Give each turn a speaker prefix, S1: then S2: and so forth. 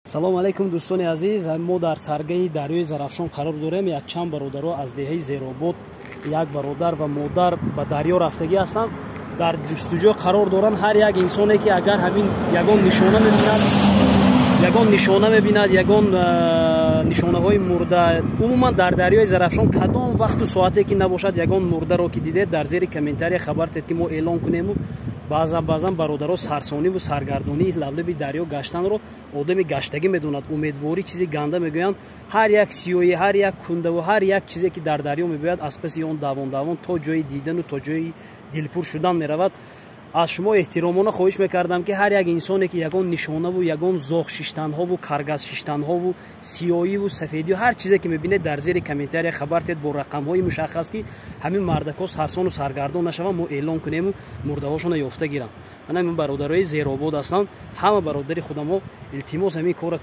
S1: Салому алайкум, дӯстони азиз. Мо дар саргаҳи дарёи Зарафшон қарор дорем. Якчанд бародаро аз деҳаи Зеробод, як бародар ва модар ба дарё рафтагӣ ҳастанд, дар ҷустуҷӯ қарор доранд. Ҳар як инсоне ки агар ҳамин ягон нишона мебинад, ягон нишона мебинад, ягон нишонаҳои мурда, умуман дар дарёи Зарафшон кадом вақту соате ки набошад, ягон мурдаро ки дидед, дар зери комментария хабар тед, ки мо эълон кунему. Баъзан баъзан бародаро сарсониву саргардонии лаблаби дарё гаштанро одами гаштагӣ медонад. Умедворӣ чизи ганда мегӯянд. Ҳар як сиёҳӣ, ҳар як кундаву ҳар як чизе ки дар дарё мебояд, аз паси он давон давон то ҷои дидану то ҷои дилпур шудан меравад. Аз шумо эҳтиромона хоҳиш мекардам, ки ҳар як инсоне ки ягон нишонаву ягон зоғ шиштанҳову каргаз шиштанҳову сиёҳиву сафедию ҳар чизе ки мебинед, дар зери комментария хабар тед бо рақамҳои мушаххас, ки ҳамин мардакҳо сарсону саргардон нашаванд, мо эълон кунему мурдаҳошонро ёфта гиранд. Мана ин бародарои Зеробод ҳастанд, ҳама бародари худамо. Илтимос, ҳамин кора.